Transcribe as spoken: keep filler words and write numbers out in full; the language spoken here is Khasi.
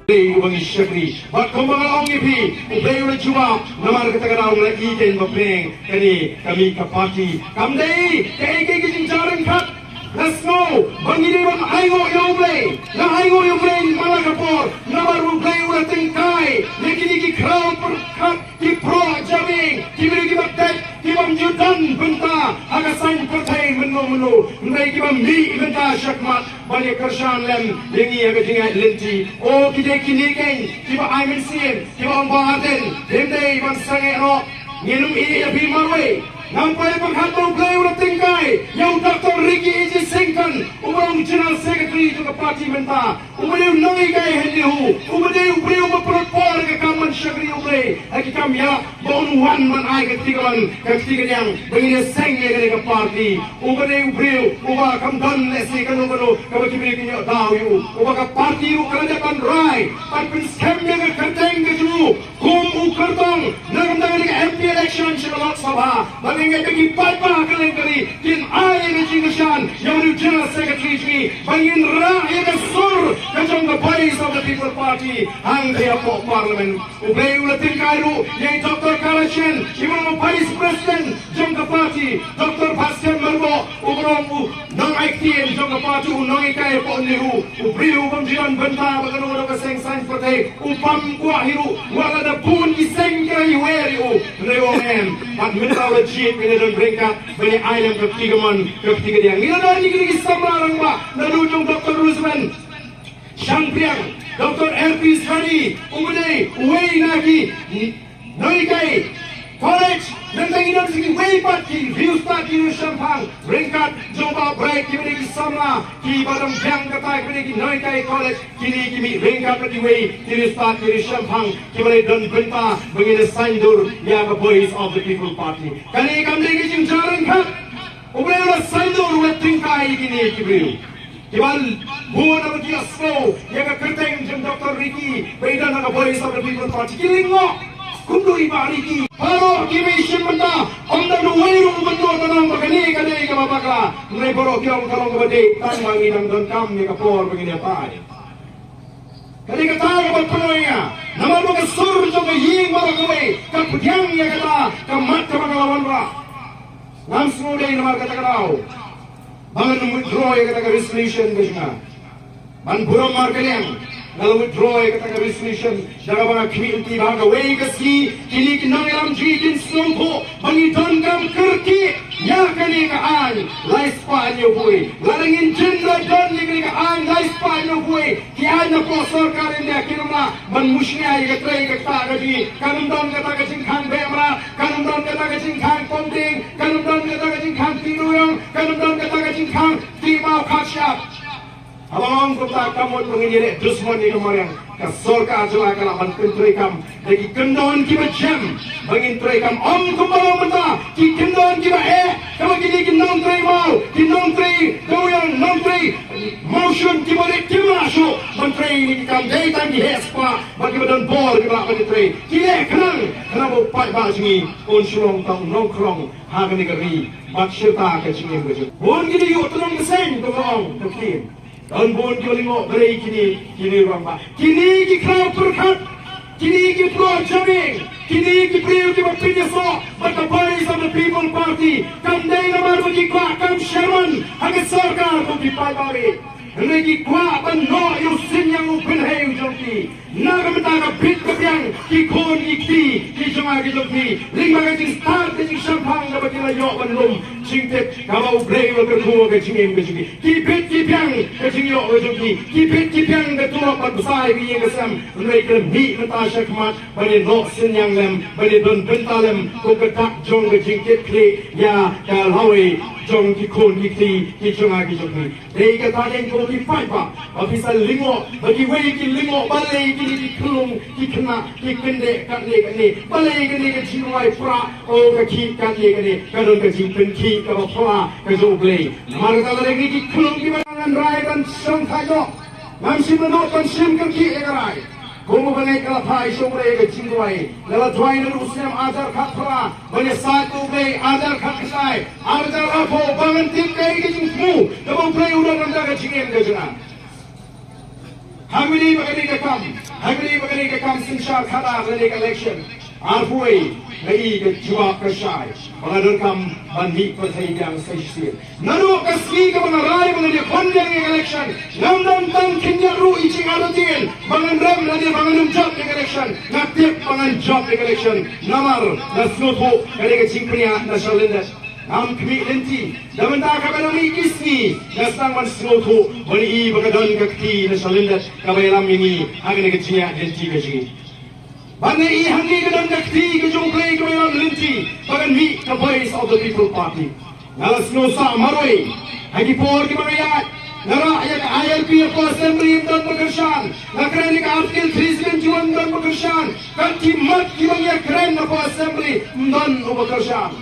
Blei uba ngi shakri. Bad kumba nga la ong ïa phi, U Blei u la jubab, namar kata ka daw nga la ïeit ba pyrshang kane ka mih ka party. Kam dei kaei kaei ka jingjaring khat. Nga sngew ba ngi dei ban ainguh ïa U Blei. Nga ainguh ïa U Blei man la ka por, namar U Blei u la tyngkai ïa kine ki khraw pyrkhat, ki proh jabieng, ki briew kiba dei, ki bym ju don bynta ha ka saiñ pyrthei mynno mynno, hynrei kiba mih bynta shakhmat ban ïa kyrshan lem ïa ngi ha ka jingïaid lynti. O, ki dei kine keiñ kiba ai mynsiem, kiba ong Bah Ardent, phim dei ban sangeh noh. Ngin ym ïeh ïa phi marwei. Ngam poi pyrkhat ba U Blei u la tyngkai ïa u Doctor Ricky A J Syngkon, uba long General Secretary jong ka party mynta. Uba dei u nonghikai ha NEHU, uba dei u briew uba pynlut por ha ka kam ban shakri U Blei ha ki kam ïalap, ba un wan ban ai ka kti kamon ka kti kadiang ba ngin ïaseng ïa kane ka party. Uba dei u briew uba kam don lehse kano kano kaba ki briew kin ïoh daw ïa u, uba ka party ruh ka la dep ban rai ban pynskhem ïa ka kyrteng ka jong u kum u kyrtong na ka bynta kane ka M P election sha ka Lok Sabha. Ba nga ngeit ba ki paidbah ha kylleng ka ri kin ai ïa ka jingkyrshan ïa u General Secretary jong ngi, ba ngin rah ïa ka sur ka jong ka Voice of the People Party hangtei hapoh Parliament. U Blei u la tyngkai ruh ïa i Doctor Karachen, iba long Vice President jong ka party, Doctor Bastian Marbouh, uba long u nongai ktien jong ka party, u nonghikai hapoh NEHU, u briew u bym ju don bynta bad kano kano ka seng saiñ pyrthei, u bym kwah hi ruh, wat la da bun ki seng ki la ïawer ïa u, hynrei u ong em. Bad mynta u la jied, ngi la don ryngkat ban ïa ai lem ka kti kamon ka kti kadiang. Ngi la don ïa kine ki samla rangbah naduh jong Doctor Rosemond Shangpliang, Doctor L P Sani, uba dei uwei na ki nonghikai college, nangta ngi don sa kiwei pat ki riewstad ki riewshemphang ryngkat jong Bah Bright, kiba dei ki samla kiba dang biang kata, kiba dei ki nonghikai college, kine ki mih ryngkat bad kiwei ki riewstad ki riewshemphang kiba la don bynta ba ngin ïa saiñdur ïa ka Voice of the People Party. Kane kam dei ka jingjaring khat. U Blei u la saiñdur, u la tyngkai ïa kine ki briew. Kiba bun na ki la sngew ïa ka kyrteng jong Doctor Ricky ba i don ha ka Voice of the People Party, ki lyngngoh kumno i Bah Ricky. Baroh kiba i shim bynta, ym don uwei ruh uba nud ban ong ba kane ka dei kaba bakla. Hynrei baroh ki ong ka long kaba dei, tang ba ngi dang donkam ïa ka por ba ngin ïatai. Ka dei kata kaba pynlong ïa nga, namar ba ka sur jong ka ïing baroh kawei ka pdiang ïa kata ka mat kaba nga la wanrah. Ngam sngewdei namar kata ka daw ba ngan withdraw ïa kata ka resolution ka jong nga ban burom markylliang. Nga la withdraw ïa kata ka resolution da kaba nga khmih lynti ba ha kawei ka sngi kine ki nongïalam jong ngi kin sngewthuh ba ngi donkam kyrkieh ïa kane ka aiñ lai spah hynñiewphew wei. Lada ngin jin da don ïa kane ka aiñ lai spah hynñiewphew wei, ki aiñ na ka sorkar India kin ym lah ban mushnia ïa ka trei ka ktah ka jong ngi. Kan ym don kata ka jingkhang beh mrad, kan ym don kata ka jingkhang pom dieng, kan ym don kata ka jingkhang tieng dewïong, kan ym don kata ka jingkhang tieng maw khap shyiap. Haba nga ong kumta, kam mut ba ngin ïaleh dusmon ïa ka mariang. Ka sorkar jong nga ka lah ban pyntreikam da ki kyndon kiba jem ba ngin treikam. Ym kumba long mynta ki kyndon kiba eh, kaba kine ki nongtrei maw, ki nongtrei dewïong, nongtrei mawshun kiba rit kim lah shuh ban trei ïa ki kam, dei tang ki heh spah bad kiba don bor kiba lah ban ïatrei. Ki leh khnang khnang ba u paidbah jong ngi un shu long tang u nongkhrong ha kane ka ri bad shirta ka jingim ka jong u. Bun ki dei ïoh tnum ka seng, ka ong ka ktien. Don bun kiba lyngngoh, balei kine, kine rangbah, kine ki khraw pyrkhat, kine ki proh jabieng, kine ki briew kiba pynïasoh bad ka Voice of the People Party. Kam dei namar ba ki kwah kam Sherman ha ka sorkar kum ki paidbah. Hynrei ki kwah ban noh ïa u synñiang u bynhei u jong ki. Na ka bynta ka bit ka biang ki khun ki kti ki jong nga ki jong phi, lyngba ka jingstad ka jingshemphang kaba ki la ïoh ban lum jingtip kaba U Blei u la kyrkhu ha ka jingim ka jong ki. Ki bit ki biang ka jingïoh ka jong ki, ki bit ki biang ka turok ban bsa ïa ka ïing ka sem. Hynrei ki la mih mynta shakhmat ban ïa noh synñiang lem, ban ïa don bynta lem kum ka dak jong ka jingkitkhlieh ïa ka lawei jong ki khun ki kti ki jong nga ki jong phi. Dei kata dei ko ki paidbah ba phi sa lyngngoh, ba kiwei ki lyngngoh, balei kine ki khyllung ki khynnah ki kyndeh katne katne, balei kane ka jingrwai prah, o ka khih katne katne. Ka don ka jingpynkhih kaba phylla ka jong U Blei. Namar kata lada ngi ki khyllung kiba ngan rai ban shongthait noh, ngam shym la nud ban shim kyrkieh ïa ka rai. Kumba nga ngeit ka la phai sha U Blei ka jingduwai. Nga la duwai naduh u snem ar hajar khatphra ban ïasaid bad U Blei, ar hajar khatkhyndai, ar hajar arphew, ba ngan tip kaei ka jingthmu kaba U Blei u don na ka jingim ka jong nga. Hangne ba kane ka kam Ha kane ba kane ka kam synshar khadar lane ka election arphew wei, nga i ka jubab ka shai ba nga donkam ban mih pyrthei biang sa shisien. Naduh ka sngi kaba nga rai ba ngan ïakhun biang ïa ka election, ngam don tang khyndiat ruh i jingartatien ba ngan rem lane ba ngan ym jop ïa ka election. Nga tip ba ngan jop ïa ka election namar nga sngewthuh kane ka jingpynïaid na shalyndet. Ngam khmih lynti. Da mynta kaba dang mih ki sngi nga sdang ban sngewthuh ban i ba ka don ka kti na shalyndet kaba ïalam ïa ngi ha kane ka jingïaid lynti ka jong ngi. Bad nga i hangne ka don ka kti ka jong U Blei kaba ïalam lynti ba kan mih ka Voice of the People Party. Nga la sngewsah marwei ha ki por kiba nga ïaid. Nga rah ïa ka I L P hapoh Assembly, ym don ba kyrshan. Nga kren ïa ka Article three seventy-one, ym don ba kyrshan. Ka khmat kiba nga ïakren hapoh Assembly, ym don uba kyrshan.